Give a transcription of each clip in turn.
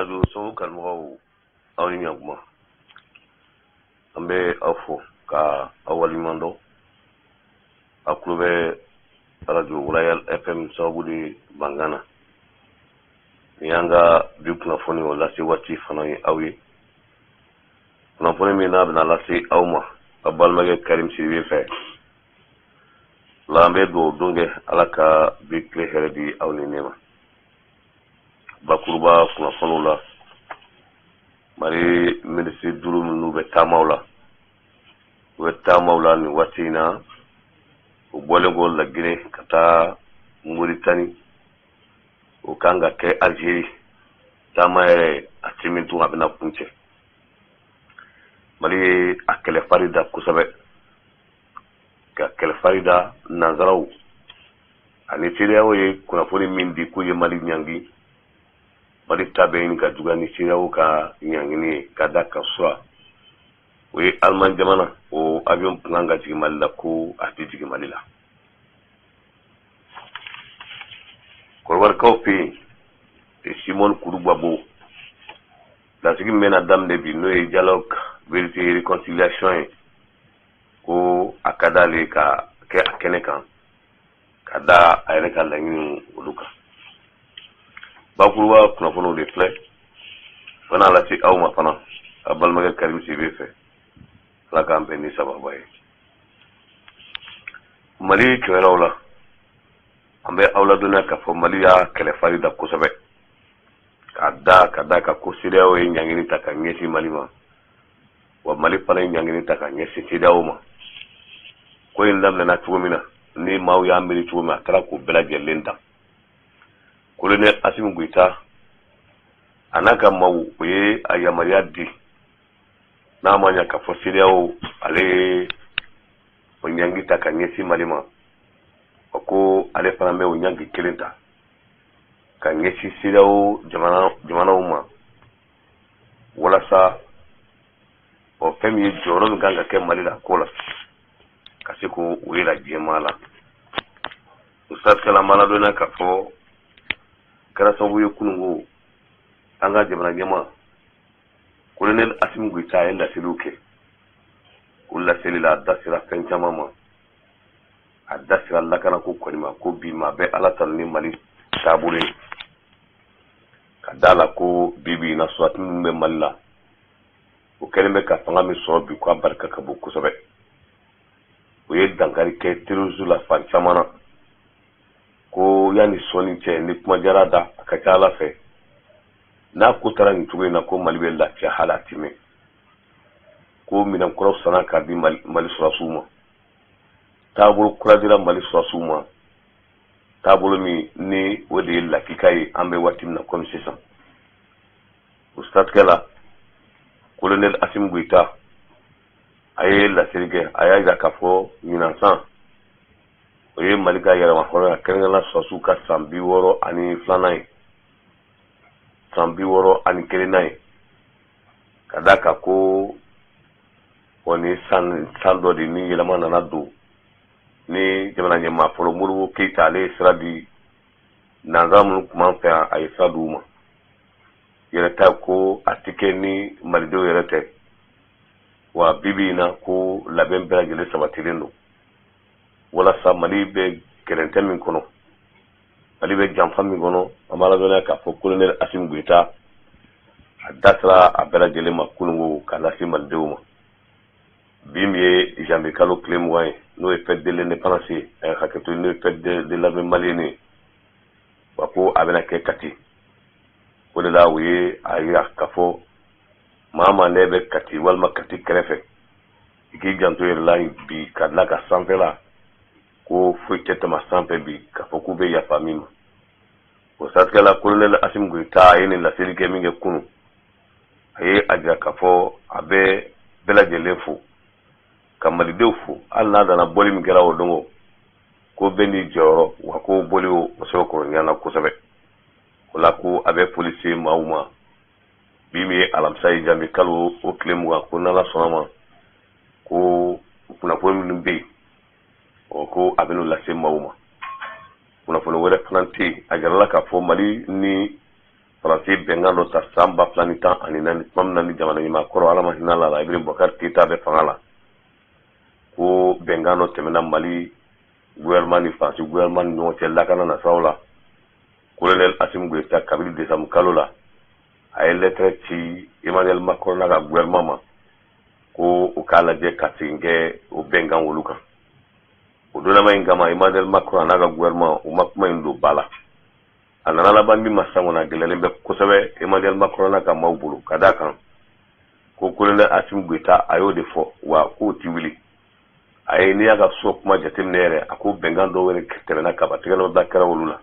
Arajo Sɔngo kanubagaw, aw ni ɲankuma. An bɛ aw fo ka aw waleɲuman dɔn. Aw tulo bɛ arajo Royal FM sababu de mankan na. Nin y'an ka bi kunnafoni o lase waati fana ye aw ye. Kunnafoni min n'a bɛna lase aw ma aw balimakɛ Karim Sidibe fɛ. La an bɛ dugawu don kɛ Ala ka bi tile hɛrɛ di aw ni ne ma. Bakuruba kunnafoniw la, Mali minisiri duuru minnu bɛ taamaw la, u bɛ taamaw la nin waati in na, u bɔlen kɔ Lagine ka taa Moritani, o kan ka kɛ Algérie. Taama yɛrɛ a ti min tun a bɛna kuncɛ. Mali ye a kɛlɛfari da kosɛbɛ, ka kɛlɛfari da nansaraw ani CEDEAO ye kunnafoni min di k'u ye Mali ɲangi. Mali ta bɛ ɲini ka juguya ni CEDEAO ka ɲangini ye ka da ka sura o ye Aliman jamana o avion tun kan ka jigin Mali la ko a tɛ jigin Mali la. Kɔdiwarikaw fɛ yen, Simone Koudou Gbagbo lasigi min bɛna daminɛ bi, n'o ye dialogue vérité et réconciliation ye, ko a ka d'ale ka kɛ a kɛnɛ kan ka da a yɛrɛ ka laɲiniw olu kan. Bakuruba kunnafoniw de filɛ fana lase aw ma fana a balimakɛ Karim Sidibe fɛ. Ala k'an bɛn ni sababa ye. Mali kibaruyaw la, an bɛ aw ladɔnniya k'a fɔ Mali y'a kɛlɛfari da kosɛbɛ ka da ka ko CEDEAO ye ɲangini ta ka ɲɛsin Mali ma, wa Mali fana ye ɲangini ta ka ɲɛsin CEDEAO ma. Ko in daminɛna cogo min na ni maaw y'a miiri cogo min, a taara k'o bɛɛ lajɛlen dan. Colonel Assimi Goïta a n'a ka maaw, o ye a yamaruya di n'a ma ɲa k'a fɔ CEDEAO ale ye o ɲangi ta ka ɲɛsin Mali ma, wa ko ale fana bɛ o ɲangi kelen ta ka ɲɛsin CEDEAO jamanaw ma, walasa o fɛn min ye jɔyɔrɔ min kan ka kɛ Mali la ko la, ka se k'o yira diɲɛmaa la. O siratigɛ la, an b'a ladɔnniya k'a fɔ kɛra sababu ye kununko an ka jamana ɲɛmaa Colonel Assimi Goïta a ye laseliw kɛ. O laseli la, a da sera fɛn caman ma. A da sera lakanako kɔni ma, ko bi maa bɛ Ala tanu ni Mali taabolo ye, ka da la ko bi bi in na sɔrɔdasi minnu bɛ Mali la, o kɛlen bɛ ka fanga min sɔrɔ bi, k'a barika ka bon kosɛbɛ. O ye dankari kɛ terrorisme la fan caman na, ko yanni sɔɔni cɛ ni kuma jara da, a ka ca Ala fɛ n'a ko taara nin cogo in na, ko Mali bɛ lafiya hali a ti mɛn. Ko minɛn kuraw sanna k'a di Mali sɔrɔdasiw ma, taabolo kura dira Mali sɔrɔdasiw ma, taabolo min ni o de ye lakika ye an bɛ waati min na komi sisan. O siratigɛ la, Colonel Assimi Goïta a ye laseli kɛ. A y'a jira k'a fɔ ɲinan san o ye Mali ka yɛrɛma hɔrɔnya, kɛrɛnkɛrɛnnenya sɔrɔdasiw ka san 62nan ye, san 61nan ye, ka d'a kan ko o ni san san dɔ de ni yɛlɛma nana don ni jamana ɲɛmaa fɔlɔ Modibo Keyita, ale ye sira di nanzara minnu tun b'an fɛ yan, a ye sira d'u ma yɛrɛ ta ko a tɛ kɛ ni malidenw yɛrɛ tɛ. Wa bi bi in na, ko labɛn bɛɛ lajɛlen sabatilen don walasa Mali bɛ gɛrɛntɛ min kɔnɔ, Mali bɛ janfa min kɔnɔ. An b'a ladɔnniya k'a fɔ Colonel Assimi Goïta a da sera a bɛɛ lajɛlen ma kununko k'a lase malidenw ma. Bi min ye janvier kalo tile 20 ye, n'o ye fête de l'indépendance ye, hakɛto, n'o ye fête de l'armée malienne ye, wa ko a bɛna kɛ Kati. O de la u ye a yira k'a fɔ maa maa ne bɛ Kati walima Kati kɛrɛfɛ, i k'i janto yɛrɛ la bi, ka tila ka sanfɛla ko foyi tɛ tɛmɛ sanfɛ bi k'a fɔ k'u bɛ yafa min ma. O siratigɛ la, Colonel Assimi Goïta a ye nin laseli kɛ min kɛ kunun, a ye a jira k'a fɔ a bɛ bɛɛ lajɛlen fo ka malidenw fo, hali n'a nana bɔli min kɛra o don, ko bɛɛ n'i jɔyɔrɔ, wa ko bɔli o sɛbɛkɔrɔ ɲana kosɛbɛ. O la ko a bɛ foli se maaw ma bi min ye alamisa ye, janvier kalo o tile 20, ko n'Ala sɔnna ma, ko kunnafoni minnu bɛ yen, ɔ ko a bɛn'o lase maaw ma. Kunnafoni wɛrɛ fana tɛ yen. A jirala k'a fɔ Mali ni Faransi bɛnkan dɔ ta san 2014, tuma min na ni jamana ɲɛmaa kɔrɔ, Ala ma hinɛ la, Ibrahim Boubacar Keita bɛ fanga la, ko bɛnkan dɔ tɛmɛna Mali gouvernement ni Faransi gouvernement ni ɲɔgɔn cɛ lakana nasiraw la. Colonel Assimi Goïta, kabini décembre kalo la, a ye lettre ci Emmanuel Macron n'a ka gouvernement ma ko u k'a lajɛ ka segin kɛ o bɛnkan olu kan. O donnama in kama, Emmanuel Macron n'a ka gouvernement, u ma kuma in don ba la. A nana laban min ma san kɔnɔ, a gɛlɛyalen bɛ kosɛbɛ Emmanuel Macron n'a ka maaw bolo, ka d'a kan ko colonel Assimi Goïta, a y'o de fɔ wa k'o ti wuli. A ye, n'i y'a ka so kuma jateminɛ yɛrɛ, a ko bɛnkan dɔw wɛrɛ tɛmɛna kaba tigɛ da kɛra olu la.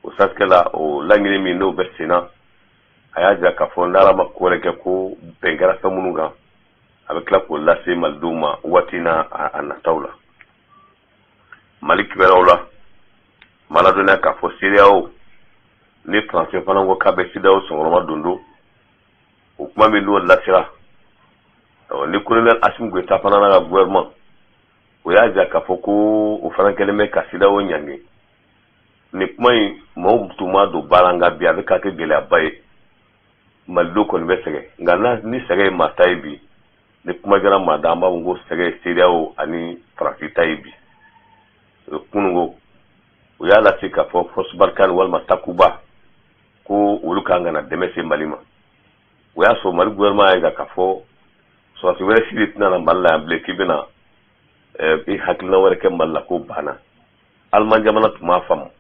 O siratigɛ la, o laɲini min n'o bɛ sen na, a y'a jira k'a fɔ n'Ala ma ko wɛrɛ kɛ, ko bɛn kɛra fɛn minnu kan, a bɛ tila k'o lase malidenw ma waati na a nataw la. Mali kibaruyaw la, ma ladɔnniya k'a fɔ CEDEAO ni Faransi fana ko k'a bɛ CEDEAO senkɔrɔma don don o kuma min n'o lasera ni colonel Assimi Goïta fana n'a ka gouvernement, o y'a jira k'a fɔ ko o fana kɛlen bɛ ka CEDEAO ɲangi. Nin kuma in, maaw tun m'a don baara, nka bi a bɛ ka kɛ gɛlɛyaba ye. Malidenw kɔni bɛ sɛgɛn, nka n'a ni sɛgɛn ye maa ta ye bi, ni kuma jara maa da, an b'a fɔ ko sɛgɛn ye CEDEAO ani Faransi ta ye bi. Kununko, u y'a lase k'a fɔ Force Barkhane walima Takuba, ko olu kan ka na dɛmɛ se Mali ma. O y'a sɔrɔ Mali gouvernement y'a jira k'a fɔ sɔrɔdasi wɛrɛ si de tɛna na Mali la yan bilen, k'i bɛna i hakilina wɛrɛ kɛ Mali la, k'o banna. Aliman jamana tun m'a faamu.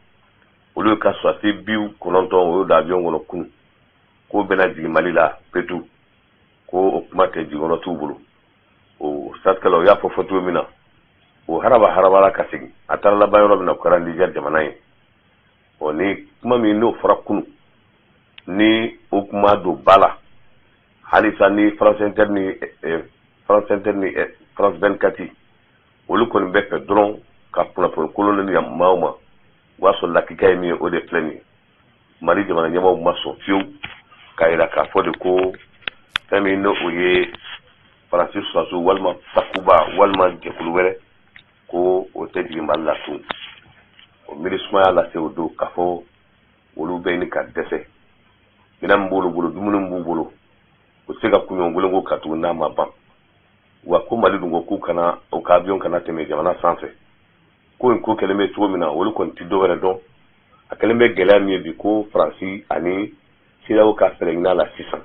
Olu ye ka sɔrɔdasi 90, o y'o don avion kɔnɔ kunun k'o bɛna jigin Mali la petu, ko o kuma tɛ, jigiyɔrɔ t'u bolo. O siratigɛ la, o y'a fɔ fɔ cogo min na, o haraba harabara ka segin, a taara laban yɔrɔ min na, o kɛra Niger jamana ye. Ɔ, ni kuma min n'o fɔra kunun, ni o kuma don ba la halisa, ni France Inter ni France Inter ni France 24, olu kɔni bɛ fɛ dɔrɔn ka kunnafoni kolon di maaw ma. O y'a sɔrɔ lakika ye min ye, o de filɛ nin ye. Mali jamana ɲɛmaaw ma sɔn fiyewu k'a yira k'a fɔ de ko fɛn min n'o o ye Faransi sɔrɔdasiw walima Takuba walima jɛkulu wɛrɛ, ko o tɛ jigin Mali la tun. O MINUSMA y'a lase o don k'a fɔ olu bɛ ɲini ka dɛsɛ. Minɛn min b'olu bolo, dumuni min b'u bolo, u tɛ se ka kunɲɔgɔn kelen ko ka tugun n'a ma ban. Wa ko Mali dun ko k'u kana u ka avion kana tɛmɛ jamana sanfɛ. Ko in ko kɛlen bɛ cogo min na, olu kɔni tɛ dɔ wɛrɛ dɔn. A kɛlen bɛ gɛlɛya min ye bi, ko Faransi ani CEDEAO ka fɛɛrɛ ɲini a la sisan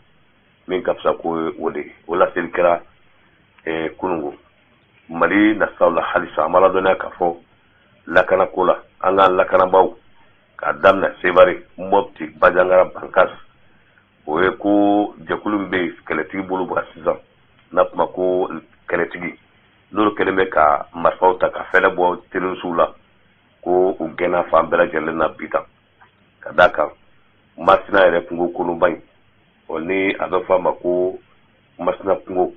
min ka fisa, ko o de ye. O laseli kɛra kununko. Mali nasiraw la halisa, an b'a ladɔnniya k'a fɔ lakanako la, an ka lakanabaaw, k'a daminɛ Sevare, Mopti, Bandiagara, Bankas, o ye ko jɛkulu min bɛ yen kɛlɛtigi bolo bɔ sisan, n'a kuma ko kɛlɛtigi, n'olu kɛlen bɛ ka marifaw ta ka fɛlɛ bɔ terroristew la, ko u gɛnna fan bɛɛ lajɛlen na bi tan, ka d'a kan Masina yɛrɛ kungo kɔnɔba in, ɔ, ni a bɛ fɔ a ma ko Masina kungo,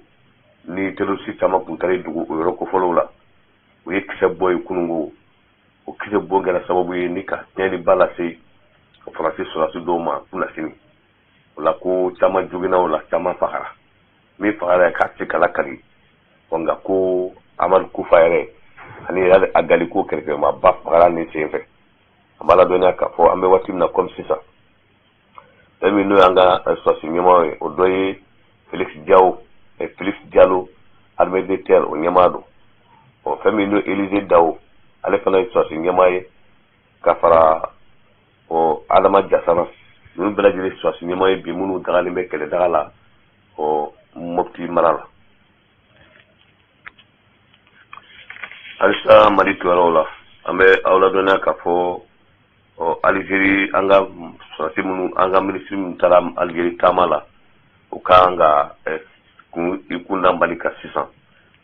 ni terroriste caman tun taara dugu o yɔrɔ kofɔlenw la, u ye kisɛ bɔ yen kununko. O kisɛ bɔ kɛra sababu ye ni ka tiɲɛniba lase Faransi sɔrɔdasi dɔw ma kunnasini o la, ko caman joginna o la, caman fagara. Min fagara k'a tɛ kala kari. Nka ko Amadu Kufa yɛrɛ ani Iyad Ag Ghali, ko kɛrɛfɛmaba fagara nin sen fɛ. An b'a ladɔnniya k'a fɔ an bɛ waati min na komi sisan, fɛn min n'o y'an ka sɔrɔdasi ɲɛmaaw ye, o dɔ ye Félix Diao, Félix Diallo, armée de terre o ɲɛmaa don. Ɔ, fɛn min n'o Élisée Dao, ale fana ye sɔrɔdasi ɲɛmaa ye, ka fara ɔ Adama Jasana, ninnu bɛɛ lajɛlen sɔrɔdasi ɲɛmaa ye bi minnu dagalen bɛ kɛlɛdaga la, ɔ, Mopti mara la. Halisa Mali kibaruyaw la, an bɛ aw ladɔnniya k'a fɔ, ɔ, Alizeri, an ka sɔrɔdasi minnu, an ka minisiri minnu taara Alizeri taama la, u ka kan ka kun i kun da Mali kan sisan,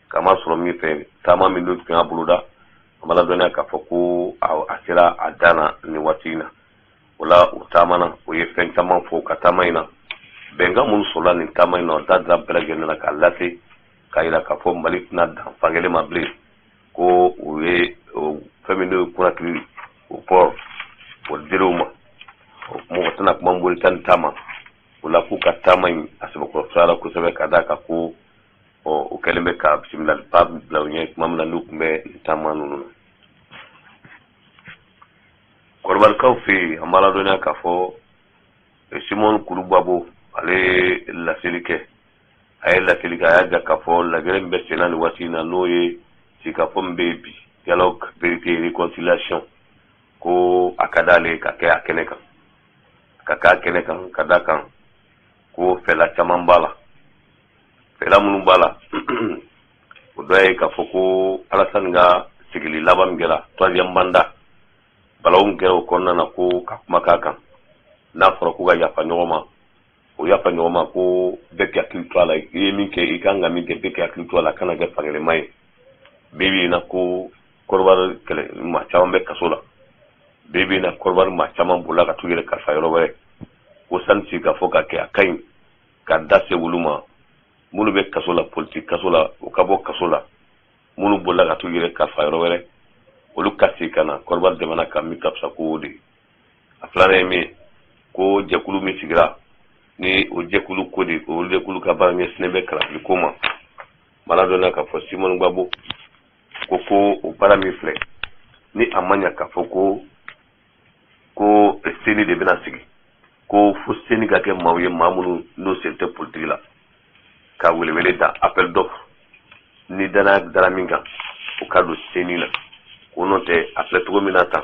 k'a ma sɔrɔ min fɛ taama min n'o tun y'a boloda. An b'a ladɔnniya k'a fɔ ko a sera a dan na nin waati in na. O la, u taamana, o ye fɛn caman fɔ u ka taama in na. Bɛnkan minnu sɔrɔla nin taama in na, o da dira bɛɛ lajɛlen na k'a lase, k'a yira k'a fɔ Mali tɛna dan fankelen ma bilen, ko u ye fɛn min n'o ye Conakry o port, o dir'u ma. Mɔgɔ tɛna kuma Moritani taama o la, k'u ka taama in a sɛbɛkɔrɔ fisayara kosɛbɛ, ka d'a kan ko ɔ, o kɛlen bɛ ka bisimilaliba bila u ɲɛ tuma min na n'u tun bɛ nin taama ninnu na. Kɔrɔbarikaw fɛ yen, an b'a ladɔnniya k'a fɔ Kuru Gbagbo, ale ye laseli kɛ. A ye laseli kɛ, a y'a jira k'a fɔ lajɛrɛ min bɛ senna nin waati in na, n'o ye sigikafɔ min bɛ yen bi, dialogue, vérité et réconciliation, ko a ka d'ale ka kɛ a kɛnɛ kan, ka kɛ a kɛnɛ kan, ka da kan ko fɛla caman b'a la. Fɛla minnu b'a la, o dɔ ye k'a fɔ ko Alasani ka sigili laban min kɛra, troisième mandat, balawu min kɛra o kɔnɔna na, ko ka kuma k'a kan. N'a fɔra ko ka yafa ɲɔgɔn ma, o yafa ɲɔgɔn ma, ko bɛɛ k'i hakili to a la, i ye min kɛ, i kan ka min kɛ, bɛɛ k'i hakili to a la, a kana kɛ fankelen ye. Bi bi in na, ko Kɔdiwari kɛlɛ maa caman bɛ kaso la. Bi bi in na, Kɔdiwari maa caman bolila ka t'u yɛrɛ kalifa yɔrɔ wɛrɛ. Ko sani sigikafɔ ka kɛ, a ka ɲi ka da se olu ma. Minnu bɛ kaso la, politiki kaso la, u ka bɔ kaso la. Minnu bolila ka t'u yɛrɛ kalifa yɔrɔ wɛrɛ, olu ka segin ka na Kɔdiwari jamana kan, min ka fisa ko o de ye. A filanan ye min ye, ko jɛkulu min sigira ni o jɛkulu ko de, o jɛkulu ka baara ɲɛsinnen bɛ kalafili ko ma. Maladɔnna k'a fɔ Simone Gbagbo ko o baara min filɛ ni a ma ɲa k'a fɔ ko CENI de bɛna sigi, ko fo CENI ka kɛ maaw ye, maa minnu n'o sen tɛ politiki la, ka welewele da, appel d'offre, ni danaya dara min kan, o ka don CENI na. Ko n'o tɛ, a filɛ cogo min na tan,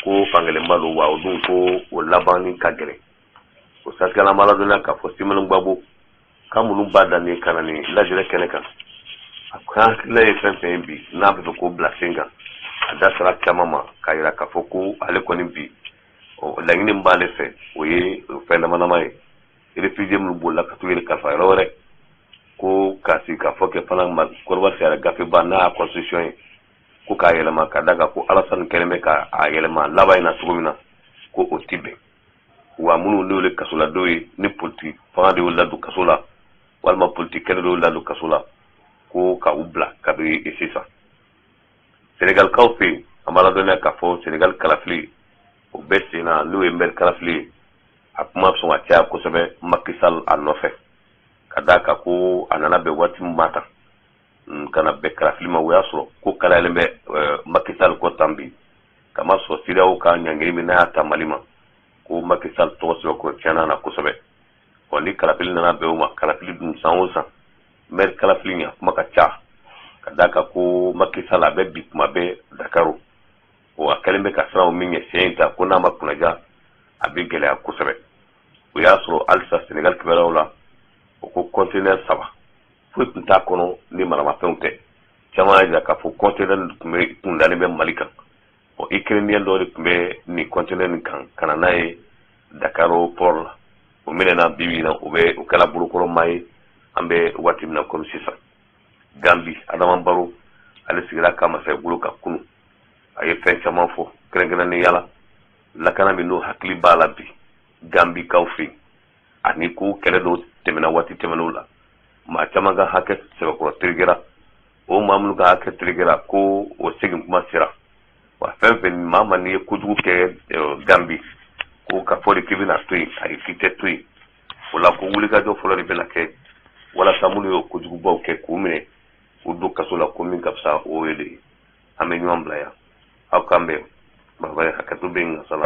ko fankelenba don wa, o dun ko o labanni ka gɛlɛn. O siratigɛla, an b'a ladɔnniya k'a fɔ Simone Gbagbo ka minnu b'a da nin ka na nin lajɛrɛ kɛnɛ kan, a ko hakilila ye fɛn fɛn ye bi n'a bɛ fɛ k'o bila sen kan, a da sera caman ma k'a yira k'a fɔ ko ale kɔni bi laɲini min b'ale fɛ, o ye fɛn dama dama ye: réfugié minnu bolila ka t'u yɛrɛ kalifa yɔrɔ wɛrɛ, ko ka sigi k'a fɔ kɛ fana Kɔdiwari sariya gafeba n'a y'a constitution ye, ko k'a yɛlɛma, ka da kan ko Alasani kɛlen bɛ k'a yɛlɛma laban in na cogo min na, ko o ti bɛn wa. Minnu n'olu ye kasoladenw ye, ni politiki fanga de y'u ladon kaso la, walima politiki kɛlɛ de y'u ladon kaso la, ko ka u bila kabini sisan. Senegalikaw fɛ yen, an b'a ladɔnniya k'a fɔ Senegal kalafili o bɛ sen na, n'o ye maire kalafili ye. A kuma sɔn ka caya kosɛbɛ Macky Sall a nɔfɛ, ka d'a kan ko a nana bɛn waati min ma tan ka na bɛn kalafili ma, o y'a sɔrɔ ko kalayalen bɛ Macky Sall kɔ tan bi, kamasɔrɔ CEDEAO ka ɲangili min n'a y'a ta Mali ma, ko Macky Sall tɔgɔ sɛbɛn ko tiɲɛna na kosɛbɛ. Ɔ ni kalafili nana bɛn o ma, kalafili dun san o san maire kalafili a kuma ka ca, ka d'a kan ko Macky Sall a bɛ bi kuma bɛɛ Dakar. O a kɛlen bɛ ka siran o min ɲɛ siɲɛ in ta, ko n'a ma kunnaja, a bɛ gɛlɛya kosɛbɛ. O y'a sɔrɔ halisa Senegal kibaruyaw la, o ko conteneur saba, foyi tun t'a kɔnɔ ni maramafɛnw tɛ. Caman y'a jira k'a fɔ conteneur tun bɛ kun dalen bɛ Mali kan. Ɔ Ukrainien dɔ de tun bɛ nin conteneur nin kan ka na n'a ye Dakar port la. O minɛna bi bi in na, o bɛ o kɛra bolokɔrɔma ye an bɛ waati min na komi sisan. Gambi, Adama Barrow, ale sigira ka masakɛ bolo kan kunun. A ye fɛn caman fɔ, kɛrɛnkɛrɛnnenya la lakana min n'o hakili b'a la bi Gambikaw fɛ yen, ani ko kɛlɛ dɔw tɛmɛna waati tɛmɛnenw la, maa caman ka hakɛ sɛbɛkɔrɔ terikɛra. O maa minnu ka hakɛ terikɛra, ko o segin kuma sera wa. Fɛn fɛn maa ma n'i ye kojugu kɛ Gambi, ko ka fɔ de k'i bɛna to yen, ayi, k'i tɛ to yen. O la, ko wulikajɔ fɔlɔ de bɛna kɛ walasa minnu y'o kojugubaw kɛ, k'u minɛ k'u don kaso la, ko min ka fisa o ye de ye. An bɛ ɲɔgɔn bila yan, aw k'an bɛn. Baba ye, hakɛto bɛ yen nka sala.